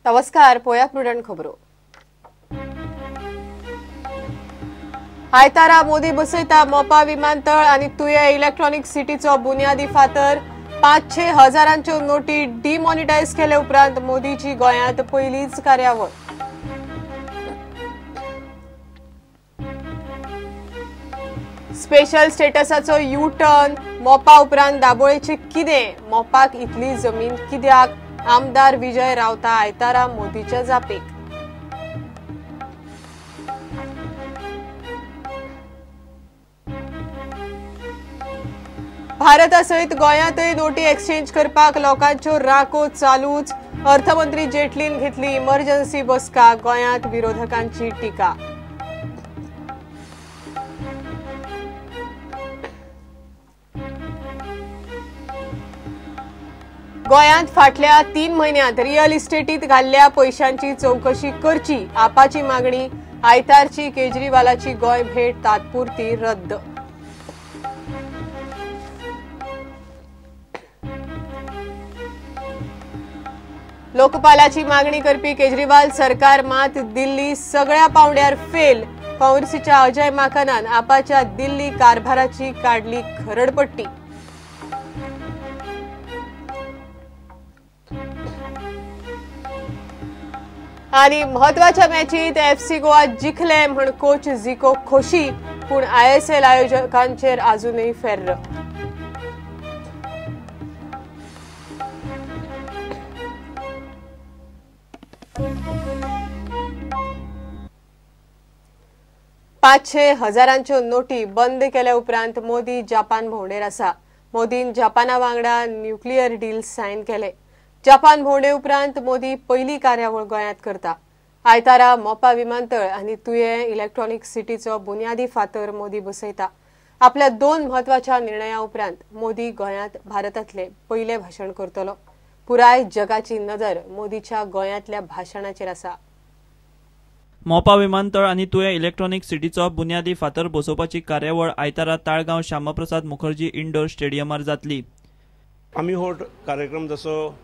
नमस्कार, पोया प्रुडंट खबरो. आयतारा मोदी बसयता मोपा विमानतळ आनी तुये इलेक्ट्रॉनिक सिटीचो बुन्यादी फातर. 500 हजारांच्यो नोटी डिमॉनिटायज केले उपरांत मोदीची गोंयांत पयलीच कार्यावळ. स्पेशल स्टेटसाचो यू टर्न, मोपा उपरांत दाबोळेचे कितें, मोपाक इतली जमीन कित्याक, आमदार विजय रावता आयतारा मोदीच्या जापेक. भारता सयत गोंयांतय नोटी एक्सचेंज करपाक लोकांच्यो रांको चालूच. अर्थमंत्री जेटलीन घेतली इमर्जन्सी बसका, गोंयांत विरोधकांची टिका. गोंयांत फाटल्या 3 म्हयन्यांत रियल इस्टेटीत घाल्ल्या पयशांची चवकशी करची, आपाची मागणी. आयतारची केजरीवालाची गोंय भेट तात्पुरती रद्द. लोकपालाची मागणी करपी केजरीवाल सरकार मात दिल्ली सगळ्या पावंड्यार फेल. काँग्रेसीच्या अजय माकनान आपाच्या दिल्ली कारभाराची काडली खरडपट्टी. आणि महत्वाच्या मॅचीत एफसी गोवा जिखले म्हण कोच झिको खोशी, पूण आयएसएल आयोजकांचेर अजूनही फेर्र. पाचशे हजारांच्यो नोटी बंद केल्या उपरांत मोदी जापान भोंवडेर आसा. मोदीन जापाना वांगडा न्युक्लियर डील सायन केले. जापान भोंवडे उपरांत मोदी पयली कार्यावळ गोंयांत करता. आयतारा मोपा विमानतळ आनी तुये इलेक्ट्रॉनिक सिटीचो बुन्यादी फातर मोदी बसयता. आपल्या 2 म्हत्वाच्या निर्णया उपरांत मोदी गोंयांत भारतांतले पयले भाशण करतलो. पुराय जगाची नदर मोदीच्या गोंयांतल्या भाशणाचेर आसा. मोपा विमानतळ आनी तुये इलेक्ट्रॉनिक सिटीचो बुन्यादी फातर बसोवपाची कार्यावळ आयतारा ताळगांव श्यामाप्रसाद मुखर्जी इंडोर स्टेडियमार जातली. आमी हो कार्यक्रम जसो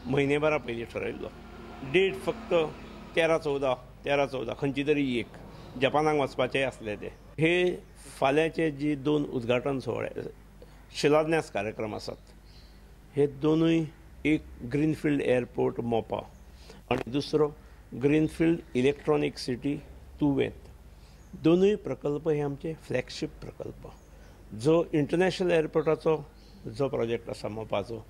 म्हयनेभरा पयलीं ठरयल्लो, डेट फक्त 13-14 खंयची तरी एक जपानाक वचपाचें आसलें. ते हे फाल्यांचे जी 2 उद्घाटन सुवाळे शिलान्यास कार्यक्रम आसात, हे दोनूय एक ग्रीनफिल्ड एअरपोर्ट मोपा आनी दुसरो ग्रीनफिल्ड इलेक्ट्रॉनिक सिटी तुवेंत. दोनूय प्रकल्प हे आमचे फ्लॅगशीप प्रकल्प. जो इंटरनॅशनल एअरपोर्टाचो जो प्रोजेक्ट आसा मोपाचो,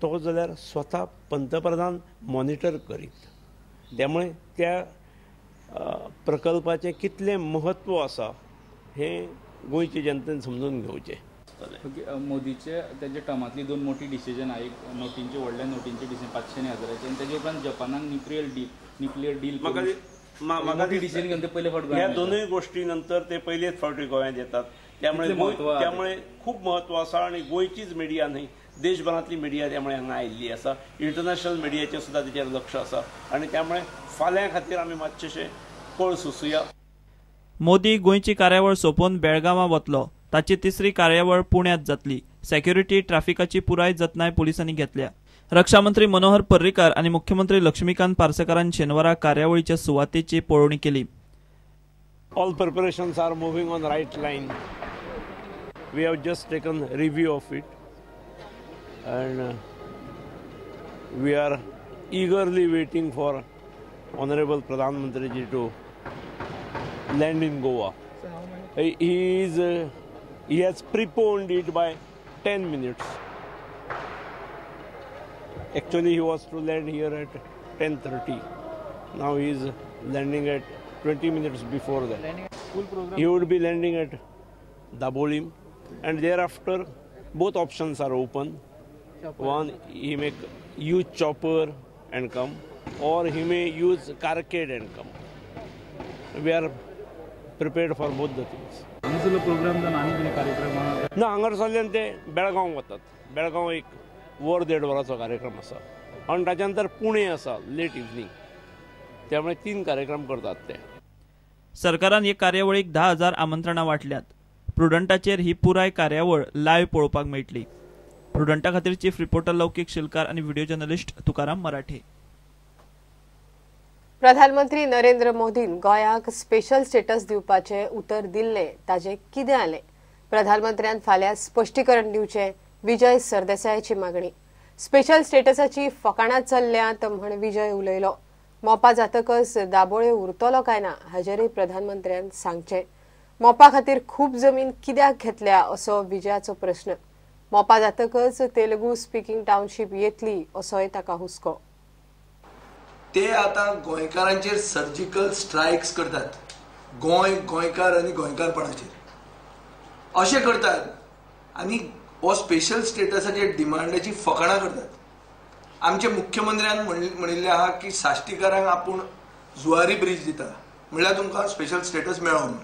तो जाल्यार स्वता पंतप्रधान मॉनिटर करीत, त्यामुळे त्या प्रकल्पाचें कितलें म्हत्व आसा हें गोंयचे जनतेन समजून घेवचें. मोदीचे तेजे टर्मांतली 2 मोठी डिसिजन, एक नोटींचे व्हडल्या नोटींचे डिसिजन 500 आनी 1000चे, आनी तेजे उपरांत जपानाक न्युक्लियर डील म्हाका डिसिजन घेवन ते पयले फावट ह्या दोनूय गोश्टी नंतर ते पयलेच फावटी गोंयांत येतात, त्यामुळे खूब म्हत्व आसा. आनी गोंयचीच मिडिया न्हय, देशभरांतली मिडिया त्यामुळे हांगा आयिल्ली आसा, इंटरनॅशनल मिडियाचें सुद्दां तेचेर लक्ष आसा आनी त्यामुळे फाल्यां खातीर आमी मातशें कळ सोंसुया. मोदी गोंयची कार्यावळ सोंपोवन बेळगांवां वतलो. ताची तिसरी कार्यावळ पुण्यांत जातली. सेक्युरिटी ट्राफिकाची पुराय जतनाय पुलिसांनी घेतल्या. रक्षामंत्री मनोहर पर्रीकार आनी मुख्यमंत्री लक्ष्मीकांत पार्सेकारान शेनवारा कार्यावळीच्या सुवातेची पळोवणी केली. All preparations are moving on right line. We have just taken review of it and we are eagerly waiting for Honorable Pradhan Mantri ji to land in Goa. He has preponed it by 10 minutes. Actually, he was to land here at 10:30. Now he is landing at 20 minutes before that. He would be landing at Dabolim, and thereafter both options are open. One, he may use chopper and come, or he may use carcade and come. We are prepared for both the things. ना, हांगासरल्यान ते बेळगांव वतात. बेळगांव एक वर 1.5 वराचो कार्यक्रम आसा आनी ताच्या नंतर पुणे आसा लेट इवनींग. त्यामुळे 3 कार्यक्रम करतात ते. सरकारान हे कार्यावळीक 10,000 आमंत्रणां वाटल्यात. प्रुडंटाचेर ही पुराय कार्यावळ लायव्ह पळोवपाक मेळटली. प्रुडंटा खातीर चीफ रिपोर्टर लौकीक शिलकार आनी व्हिडिओ जर्नलिस्ट तुकाराम मराठे. प्रधानमंत्री नरेंद्र मोदीन गोंयाक स्पेशल स्टेटस दिवपाचें उतर दिल्लें ताजें कितें आलें? प्रधानमंत्र्यान फाल्यां स्पश्टीकरण दिवचें विजय सरदेसायाची मागणी. स्पेशल स्टेटसाची फकाणां चल्ल्यांत म्हण विजय उलयलो. मोपा जातकच दाबोळे उरतलो काय ना हाजेरय प्रधानमंत्र्यान सांगचें. मोपा खातीर खूब जमीन कित्याक घेतल्या असो विजयाचो प्रस्न. मोपा जातकच तेलुगू स्पिकींग टावनशीप येतली असोय ताका हुस्को. ते आतां गोंयकारांचेर सर्जिकल स्ट्रायक्स करतात, गोंय गोंयकार आनी गोंयकारपणाचेर अशें करतात आनी हो स्पेशल स्टेटसाचेर डिमांडाची फकाणां करतात. आमचे मुख्यमंत्र्यान म्हणिल्लें आहा की साश्टीकारांक आपूण जुवारी ब्रीज दिता, म्हणल्यार तुमकां स्पेशल स्टेटस मेळो म्हणून.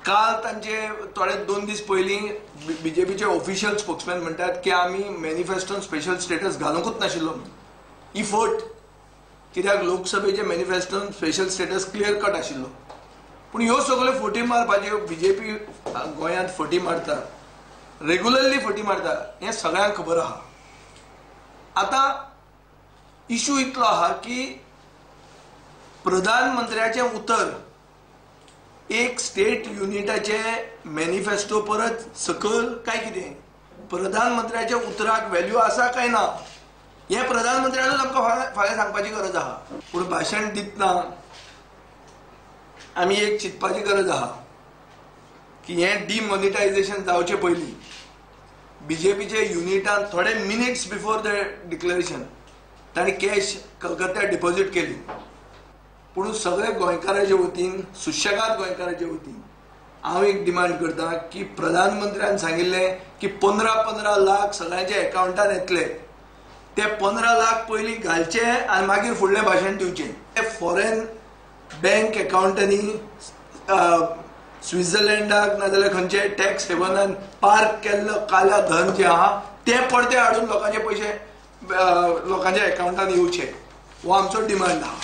काल तांचे थोडे 2 दीस पयलीं बीजेपीचे ऑफिशियल स्पोक्समॅन म्हणटात की आमी मॅनिफेस्टोन स्पेशल स्टेटस घालूंकच नाशिल्लो म्हणून. ही फट, कित्याक लोकसभेचे मॅनिफेस्टोन स्पेशल स्टेटस क्लियर कट आशिल्लो. पूण ह्यो सगळ्यो फटी मारपाच्यो बीजेपी गोंयांत फटी मारता, रेगुलरली फटी मारता हें सगळ्यांक खबर आहा. आतां इशू इतलो आहा की प्रधानमंत्र्याचें उतर एक स्टेट युनिटाचे मॅनिफेस्टो परत सकयल काय कितें, प्रधानमंत्र्याच्या उतराक व्हॅल्यू आसा काय ना हें प्रधानमंत्र्यानूच आमकां फाल्यां सांगपाची गरज आहा. पूण भाशण दितना आमी एक चिंतपाची गरज आहा की हें डिमॉनिटायझेशन जावचे पयलीं बीजेपीचे युनिटान थोडे मिनिट्स बिफोर the declaration तांणी कॅश कलकत्त्यात डिपॉझीट केली. पूण सगळे गोंयकाराचे वतीन, सुशेगाद गोंयकाराचे वतीन हांव एक डिमांड करता की प्रधानमंत्र्यान सांगिल्लें की 15-15 लाख सगळ्यांच्या एकावंटान येतले, ते 15 लाख पयलीं घालचे आनी मागीर फुडलें भाशण दिवचें. ते फॉरेन बँक एकावंटांनी स्वित्झर्लंडाक नाजाल्यार खंयचे टॅक्स हेवनान पार्क केल्लो काला धन जें आहा तें परतें हाडून लोकांचे पयशे लोकांच्या एकावंटान येवचे, हो आमचो डिमांड आहा.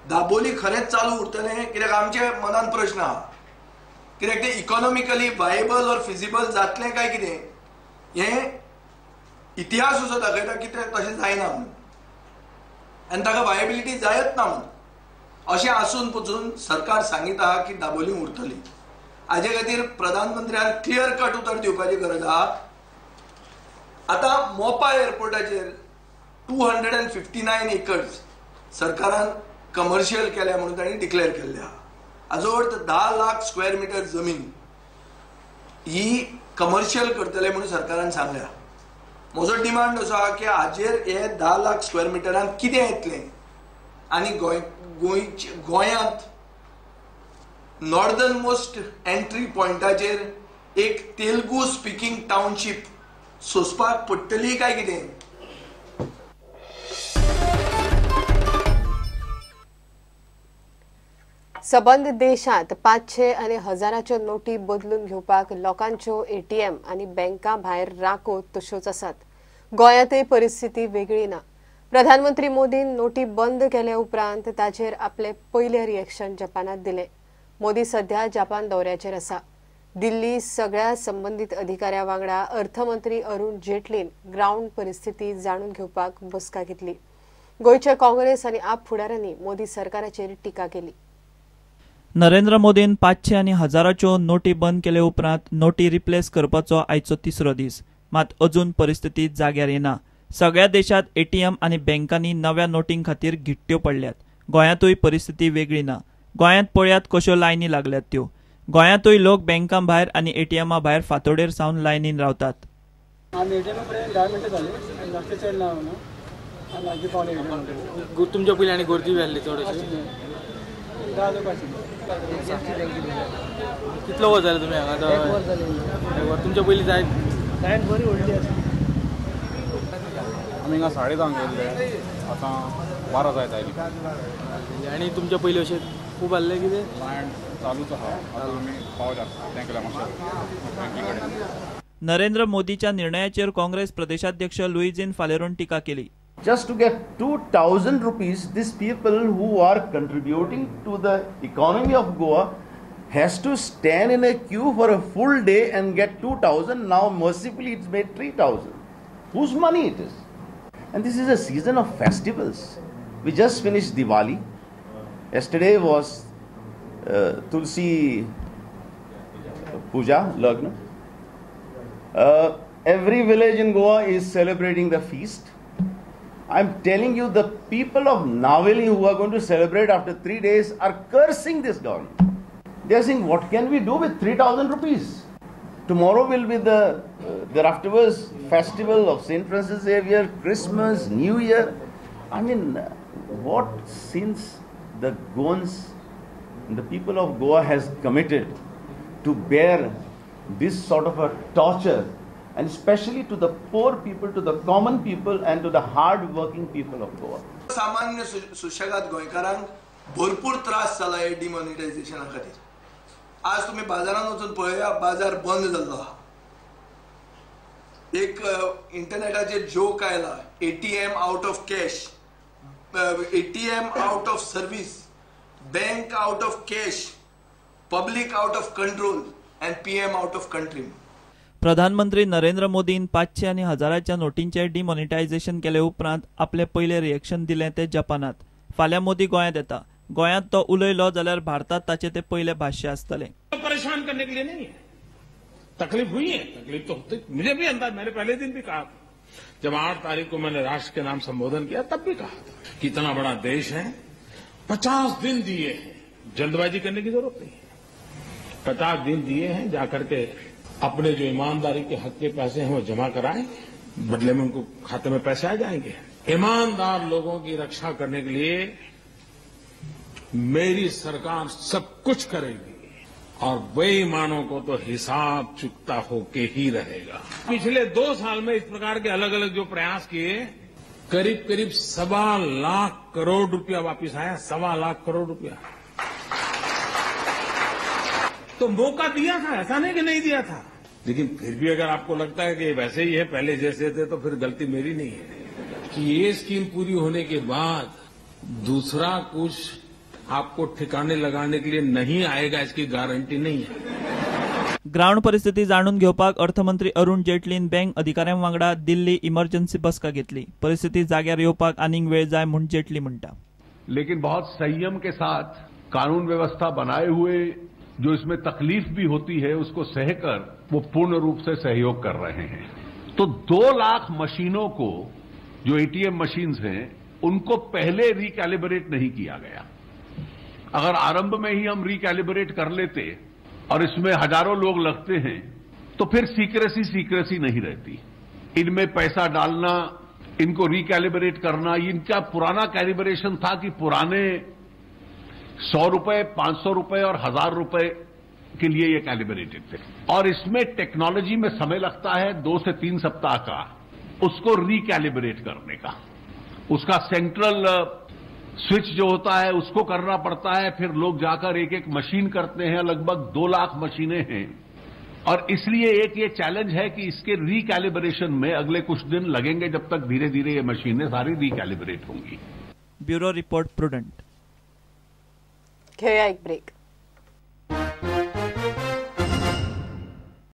दाबोली खरेंच चालू उरतलें कित्याक आमच्या मनान प्रश्न आहा, कित्याक तें इकॉनॉमिकली वायबल ऑर फिजिबल जातलें काय कितें हें इतिहास असो दाखयता की तें तशें जायना म्हणून आनी ताका वायबिलिटी जायत ना म्हणून. अशें आसून पसून सरकार सांगीत आहा की दाबोली उरतली. हाजे खातीर प्रधानमंत्र्यान क्लियर कट उतर दिवपाची गरज आहा. आतां मोपा एअरपोर्टाचेर 259 एकर्स सरकारान कमर्शियल केल्या म्हणून तांणी डिक्लेअर केल्ले आहा. हाजो अर्थ 10 लाख स्क्वेअर मिटर जमीन ही कमर्शियल करतले म्हणून सरकारान सांगल्या. म्हजो डिमांड असो आहा की हाजेर हे 10 लाख स्क्वेअर मिटरान कितें येतलें आनी गोंयांत नॉर्दर्न मोस्ट एंट्री पॉयंटाचेर एक तेलुगू स्पिकींग टावनशीप सोंसपाक पडटली काय कितें. सबंद देशांत 500 आनी 1000च्यो नोटी बदलून घेवपाक लोकांच्यो एटीएम आनी बँकां भायर रांको तश्योच आसात. गोंयांतय परिस्थिती वेगळी ना. प्रधानमंत्री मोदीन नोटी बंद केले उपरांत ताचेर आपले पयले रिएक्शन जपानात दिले. मोदी सध्या जपान दौऱ्याचेर आसा. दिल्ली सगळ्या संबंदीत अधिकाऱ्यां वांगडा अर्थमंत्री अरुण जेटलीन ग्रावंड परिस्थिती जाणून घेवपाक बसका घेतली. गोंयच्या काँग्रेस आनी आप फुडाऱ्यांनी मोदी सरकाराचेर टिका केली. नरेंद्र मोदीन 500 आनी 1000च्यो नोटी बंद केले उपरांत नोटी रिप्लेस करपाचो आयचो तिसरो दीस. मात अजून परिस्थिती जाग्यार येना. सगळ्या देशांत एटीएम आनी बँकांनी नव्या नोटीं खातीर घिट्ट्यो पडल्यात. गोंयांतूय परिस्थिती वेगळी ना. गोंयांत पळयात कश्यो लायनी लागल्यात त्यो. गोंयांतूय लोक बँकां भायर आनी एटीएमा भायर फांतोडेर सावन लायनीन रावतात. तुमच्या पयलीं आनी गर्दी जाल्ली चड अशी कितलो वर जालें तुमी हांगा? तुमच्या पयलीं जायत लायन बरी व्हडली आसा. आमी हिंगा 10:30 गेल्ले, आतां 12 जायत आयली. आनी तुमच्या पयलीं अशें खूब आहलें कितें? लायन चालूच आहा, आतां आमी पावल्या तेंकल्या मातशें बँकी कडेन. नरेंद्र मोदीच्या निर्णयाचेर काँग्रेस प्रदेशाध्यक्ष लुईझिन फालेरोन टिका केली. Just to get 2,000 rupees, these people who are contributing to the economy of Goa has to stand in a queue for a full day and get 2,000. Now mercifully it's made 3,000. Whose money it is? And this is a season of festivals. We just finished Diwali. Yesterday was Tulsi Puja, Lagna. Every village in Goa is celebrating the feast. I'm telling you, the people of Naveli who are going to celebrate after 3 days are cursing this government. They are saying, what can we do with 3,000 rupees? Tomorrow will be the thereafterwards festival of St. Francis Xavier, Christmas, New Year. I mean, what sins the Goans and the people of Goa has committed to bear this sort of a torture, and especially to the poor people, to the common people and to the hard-working people of Goa. सामान्य सुशेगाद गोंयकारांक भरपूर त्रास जाला हे डिमॉनिटायझेशना खातीर. आज तुम्ही बाजारांत वचून पळया, बाजार बंद जाल्लो आहा. एक इंटरनेटाचेर जोक आयला, ATM out of cash, ATM out of service, bank out of cash, public out of control and PM out of country. प्रधानमंत्री नरेंद्र मोदीन 500 आनी 1000च्या नोटींचें डिमॉनिटायझेशन केले उपरांत आपलें पयलें रिएक्शन दिलें तें जपानांत. फाल्यां मोदी गोंयांत येता. गोंयांत तो उलयलो जाल्यार भारतात ताचें तें पयलें भाष्य आसतलें. परेशान करने के लिए नहीं है. तकलीफ हुई है, तकलीफ तो होती, मुझे भी अंदाज, मैंने पहले दिन भी कहा, जब 8 तारीख को मैंने राष्ट्र के नाम संबोधन किया तब भी कहा था कि इतना बड़ा देश है, 50 दिन दिए हैं, जल्दबाजी करने की जरूरत नहीं है. 50 दिन दिए हैं, जाकर के अपने जो ईमानदारी के हक के पैसे हैं वो जमा कराएं, बदले में उनको खाते में पैसे आ जाएंगे. ईमानदार लोगों की रक्षा करने के लिए मेरी सरकार सब कुछ करेगी और बेईमानों को तो हिसाब चुकता होके ही रहेगा. पिछले 2 साल में इस प्रकार के अलग अलग जो प्रयास किए, करीब करीब 1.25 लाख करोड़ रुपया वापिस आया. 1.25 लाख करोड़ रुपया. तो मौका दिया था, ऐसा नहीं कि नहीं दिया था, लेकिन फिर भी अगर आपको लगता है कि वैसे ही है पहले जैसे थे, तो फिर गलती मेरी नहीं है कि ये स्कीम पूरी होने के बाद दूसरा कुछ आपको ठिकाने लगाने के लिए नहीं आएगा, इसकी गारंटी नहीं है. ग्राउंड परिस्थिती जाणून घेवपाक अर्थमंत्री अरुण जेटलीन बँक अधिकाऱ्यां वांगडा दिल्ली इमर्जन्सी बसका घेतली. परिस्थिती जाग्यार येवपाक आनीक वेळ जाय म्हूण जेटली म्हणटा. लेकिन बहुत संयम के साथ कानून व्यवस्था बनाए हुए जो इसमें तकलीफ भी होती है उसको सहकर वो पूर्ण रूप से सहयोग कर रहे हैं. तो 2 लाख मशीनों को, जो एटीएम मशीन्स हैं, उनको पहले रिकैलिब्रेट नहीं किया गया. अगर आरंभ में ही हम रिकैलिब्रेट कर लेते और इसमें हजारों लोग लगते हैं तो फिर सीक्रेसी नहीं रहती. इनमें पैसा डालना, इनको रिकैलिब्रेट करना, इनका पुराना कैलिब्रेशन था कि पुराने 100 रुपए, 500 रुपए और 1000 रुपए के लिए ये कैलिब्रेटेड थे. और इसमें टेक्नोलॉजी में समय लगता है 2 से 3 सप्ताह का उसको रिकैलिब्रेट करने का. उसका सेंट्रल स्विच जो होता है उसको करना पड़ता है, फिर लोग जाकर एक एक मशीन करते हैं. लगभग 2 लाख मशीनें हैं और इसलिए एक ये चैलेंज है कि इसके रिकैलिब्रेशन में अगले कुछ दिन लगेंगे, जब तक धीरे धीरे ये मशीनें सारी रिकैलिब्रेट होंगी. Bureau report, Prudent. घेऊया एक ब्रेक.